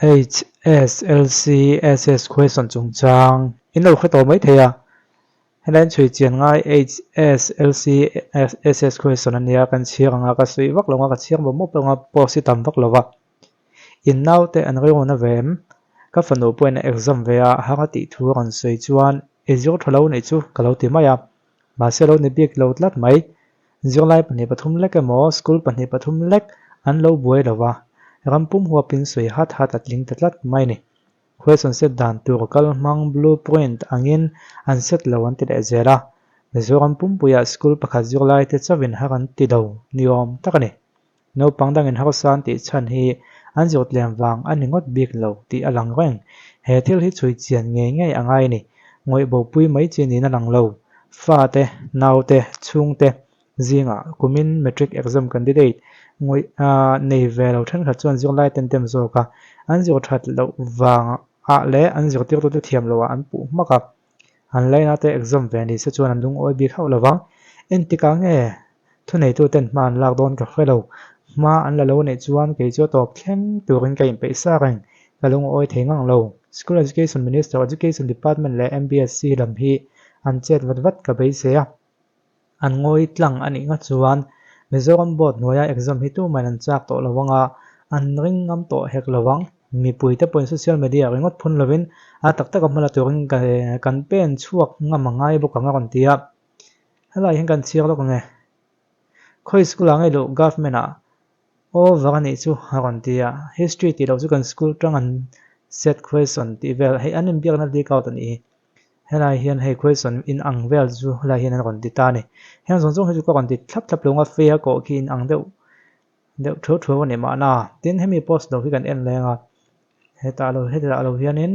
HSLC SS question chungchang in lo hre tawh mai thei a, helai in chhui chian ngai HSLC SS question a nia kan chhiar ang a, ka sawi vak lo ang a, ka chhiar mawp mawp lo ang a, post hi tam vak lo va. In naute an rilru na ve em? Ka fanu pawhin a exam ve a, har a tih thu a rawn sawi chuan i zir tha lo nih chu ka lo ti mai a, mahse lo ni bik lo tlat mai. Zirlai 2 3 lek emaw school 2 3 lek an lo buai lo va, ram pum huapin sawi hat hat a tling ta tlat mai a ni. Question set dan tur kal hmang blue print angin an set lo an ti leh zel a, Mizoram pumpuiah school pakhat zirlai te chauhin har an ti lo ni awm tak a ni. Naupang dangin harsa an tih chhan hi an zirtlem vang a ni ngawt bik lo tih a lang reng. He thil hi chhui chian ngei ngei a ngai a ni. Ngawih bopui mai chi niin a lang lo. Fate, naute, chhungte zingah kumin matric exam candidate ngawih nei ve lo thenkhat chuan zirlai ten dem zawk a, an zir that loh vangah leh an zirtirtute thiam loh ah an puh hmak a. An laina te exam ve ni se chuan an lungawi bik hauh lovang. Entikah nge thuneituten hma an lak dawn ka hre lo. Hma an la lo neih chuan kei chu a tawp thleng turin ka inpeih sa reng. Ka lungawi thei ngang lo. School Education Minister, Education Department leh MBSC lam hi an chet vat vat ka beisei a. An ngawi tlang a nih ngawt chuan Mizoram board hnuaia exam hi tumahin an chak tawh lo ang a, an ring ngam tawh hek lo ang. Mipuite pawhin social media ringawt phun lovin a tak taka hmala turin kan pen chhuak ngam a ngai bawk ang a rawn ti a. Helaiah hian kan chhiar lawk ang e. Khawi school ah ngei loh government ah over a nih chu a rawn ti a. History tih loh chu kan school tang an set question tih vel hei an inbiakna leak out a nih hi. Helai hian hei question in ang vel chu helai hian an rawn ti ta a ni. Heng zawng zawng hi chu ka rawn ti thlap thlap lo ang a, fei a kawh khi in ang deuh deuh thuau thuau a ni mahna. Tin, hemi post lo hi kan en leng a, hetah lo hetah lo hianin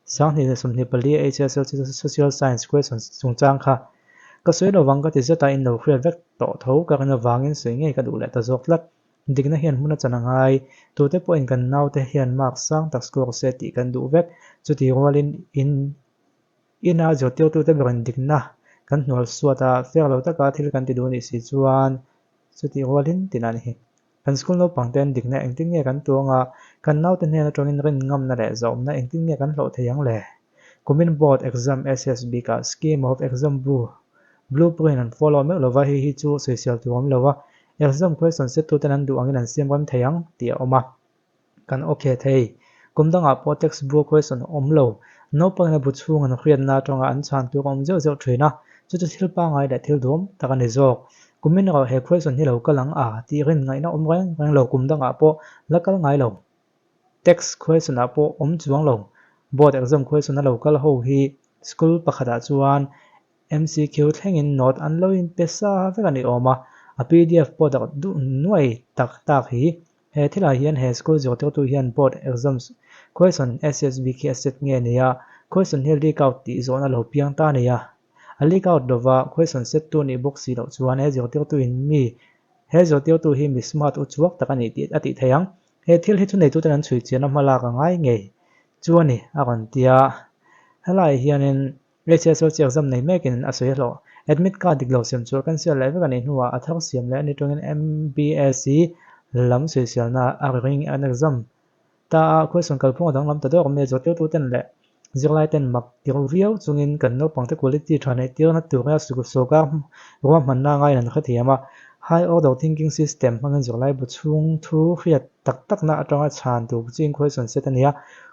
2024 HSLC Social Science question chungchang kha ka sawi lovang ka ti zet a, in lo hriat vek tawh tho ka rin avangin sawi ngei ka duh leh ta zawk tlat. Dikna hian hmun a chan a ngai. Tute pawhin kan naute hian mark sang tak score se tih kan duh vek. Chuti rualin in ina zirtirtute berin dikna kan hnual suat a, fair lo taka thil kan ti duh nih si chuan chuti rualin tina ni hi. Kan school naupang ten dikna engtin nge kan tuang a, kan naute hnen atangin rin ngamna leh zawmna engtin nge kan hlawh thei ang le? Kumin board exam SSB kah scheme of exam bu blueprint an follow meuh lova hei hi chu sawisel tur awm lo a, Exam question set tuten an duh angin an siam ram thei ang tih a awm a, kan ok thei. Kum dangah pawh text book question a awm lo. Naupangin a bu chhung an hriatna atanga an chhan tur a awm zeuh zeuh thin a, chu chu thil pangngai leh thil duhawm tak a ni zawk. Kumin erawh he question hi lo kal ang a tih rin ngaihna awm reng reng lo kum dangah pawh la kal ngai lo. Text question ah pawh awm chuang lo. Board exam question a lo kal ho hi school pakhatah chuan MCQ thlengin note an lo in pe sa vek a ni awm a, a pdf pawh dak duh nuai tak tak hi. He thilah hian he school zirtirtu hian board exams question SSB khi a set nge ni a, question hi leak out tih zawhna lo piang ta a ni a. A leak out lova question set tu nih bawk si loh chuan he zirtirtu in mi he zirtirtu hi mi smart uchuak tak a ni tih a tih theih ang. He thil hi thuneituten an chhui chian a hmalak a ngai ngei chu a ni a rawn ti a. Helaiah hianin HSLC exam nei mekin a sawi hlawh. Admit card dik lo siam chu kan sial leh vek a nih hnuah a thar siam leh a ni tawngin MBSC lam sawiselna a ri ring an exam ta a, question kalphung a danglam ta dawk mai a, zirtirtuten leh zirlaiten mak ti ru viau chungin kan naupangte quality tha neih tirna tura sawrkar ruahmanna ngaiin an hrethiam a, high order thinking system hmangin zirlai bu chhung thu hriat tak takna atanga chhan tur ching question set a ni a,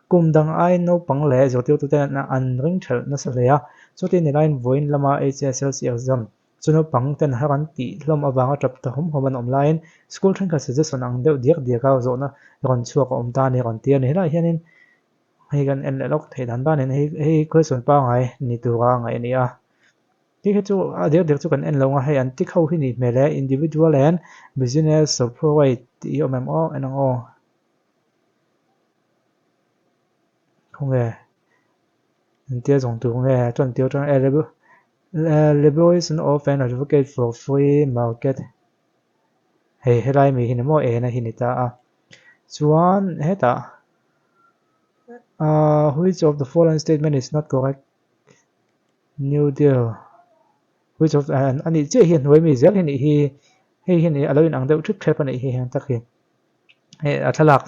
kum dang aiin naupang leh zirtirtute an ring thelh nasa hle a, chuti ni laiin vawiin lama HSLC exam chu naupang ten har an tih hlawm avanga tap ta hawm hawm an awm laiin school thenkhat suggestion ang deuh diak diaka zawhna rawn chhuak a awm ta a ni rawn ti a ni. Helaiah hianin hei kan en leh lawk theih dan danin hei hei question pangngai ni tura ngaih a ni a. Khi khi chu a diak diak chu kan en lo ang a, hei an tick ho hi nih hmel e, individual and business corporate tih hi awm em aw en ang aw. Khawnge engtia zawng tur nge chuan tir atang e liberation of an advocate for free market hei helai mi hi ni maw ena hi ni ta a chuan hetah ah which of the following statement is not correct New Deal which of a nih chiah hi a hnuai mi zel hi nih hi hei hi a lo inang deuh thip thep a nih hi heng tak hi hei a thlalak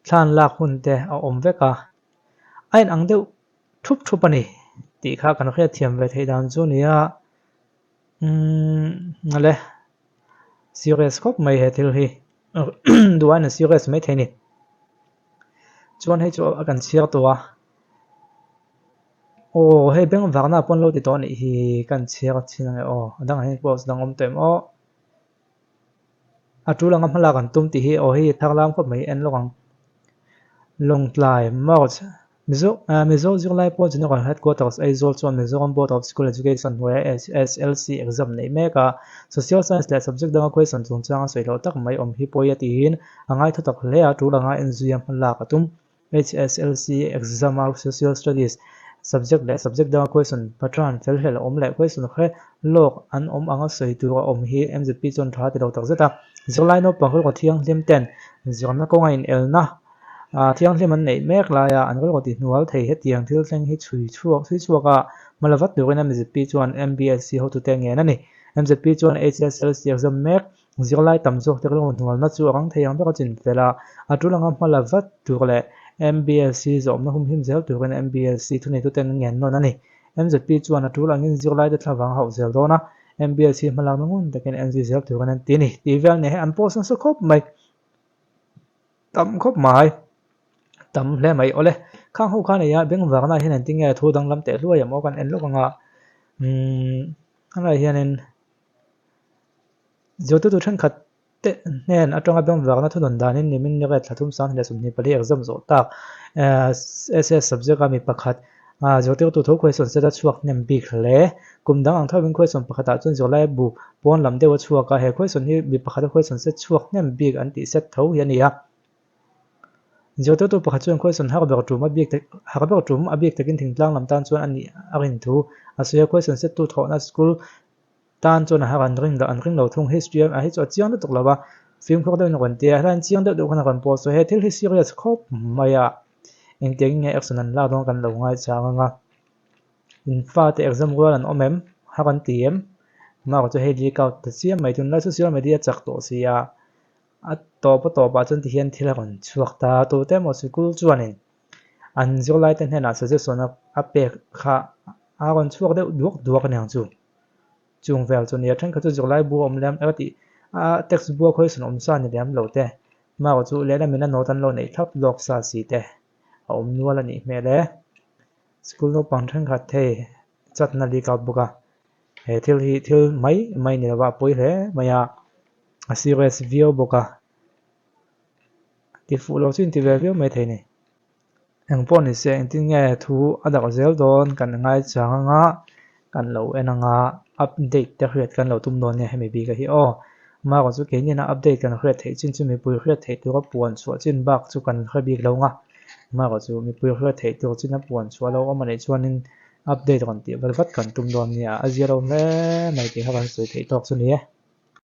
Thla an lak hun te a awm vek a, a inang deuh thup thup a ni tih kha kan hriatthiam ve theih dan chu nia. Umm ale serious khawp mai he thil hi duh aiin a serious mai thei a ni. Chuan hei chu a kan chhiar tawh a, aw hei bengvarna pawn lo ti tawh a nih hi kan chhiar chin ange aw a dangah hian post dang awm tawh em aw. A tul anga hmalak an tum tih hi aw hei thar lam khawp mai en lawk ang. Lawngtlai March Mizo Mizo zirlai pawl General Headquarters Aizawl chuan Mizoram Board of School Education hnuaia HSLC exam neih mek a, Social Science leh subject danga question chungchang a sawi loh tak mai awm hi pawi a tiin a ngai thutak hle a, tul anga enzuia hmalak a tum. HSLC exam a Social Studies subject leh subject danga question patron fel hlel a awm leh question hre lawk an awm anga sawi tur a awm hi MZP chuan tha ti lo takzet a. Zirlai naupang rilru thianghlim ten zirna kawnga inelna thianghlim an neih mek laia an rilru ti hnual thei hetiang thil thleng hi chhui chhuak chhui chhuak a hmala vat turin MZP chuan MBSC hotute ngen a ni. MZP chuan HSLC exam mek Zirlai tam zawk te rilru hnualna chu a rang thei ang ber a chin fel a, a tul anga hma la vat tur leh MBSC zawhna humhim zel turin MBSC thuneituten an ngen nawn a ni. MZP chuan a tul angin zirlaite thlavang a hauh zel dawn a, MBSC hmalakna ngun takin en zui zel turin an ti a ni. Tih vel nia hei an post nasa khawp mai, tam khawp mai, tam hle mai. Awle, khang ho kha nia bengvarna hian engtin nge thu danglam teh hluai ang aw kan en lawk ang a, umm helaiah hianin. Zirtirtu thenkhat te hnen atanga bengvarna thunawn danin nimin ni ret thla thum sang leh 24 exam zawh tak SS subject a mi pakhat zirtirtu tho question set a chhuak hnem bik hle. Kum dang ang thovin question pakhatah chuan zirlai bu pawn lam deuh a chhuak a, he question hi mi pakhata question set chhuak hnem bik an tih set tho hi a ni a. Zirtirtu pakhat chuan question har ber tum a bik tak har ber tum a bik takin thingtlang lam tan chuan a nih a rin thu a sawi a, question set tu thawhna school Tan chuan a har an ring lo an ring lo thung history a hi chu a chiang lutuk lo a, fimkhur deuhin a rawn ti a, helaiin chiang deuh deuh khan a rawn post a, he thil hi serious khawp mai a, engtiangin nge action an lak dawn kan lo ngaichang ang a, in fate exam rual an awm em? Har an ti em? Mark chu hei leak out ta chiam mai, tunlai social media chak tawh si a, a tawp a tawpah chuan tihian thil a rawn chhuak ta, tute emaw sikul chuanin an zirlaite hnenah suggestion a pek kha a rawn chhuak deuh duak duak aniang chu. Chung vel chu nia thenkhat chu zirlai bu a awm lem emaw tih a text bu a khawisawn awm sa ni lem lo te mark chu lehlam in a note an lo neih thlap lawk sa si te a awm nual a nih hmel e. School naupang thenkhat hei chatna leak out bawk a he thil hi thil mai mai ni lova a pawi hle mai a a serious viau bawk a ti fuh lo chu in ti ve viau mai thei a ni. Eng pawh ni se engtin nge thu a darh zel dawn kan ngaichang anga kan lo en anga update te hriat kan lo tum dawn nia hemi bik a hi aw. Amaherawhchu chu keini ina update kan hriat theih chin chu mipui hriat theih tura puan chhuah chin bak chu kan hre bik lo nga. Amaherawhchu chu mipui hriat theih tur chin a puan chhuah lo awm a nih chuanin update rawn tih vat vat kan tum dawn nia a zia lo hle mai tih kha kan sawi theih tawk chu ni e.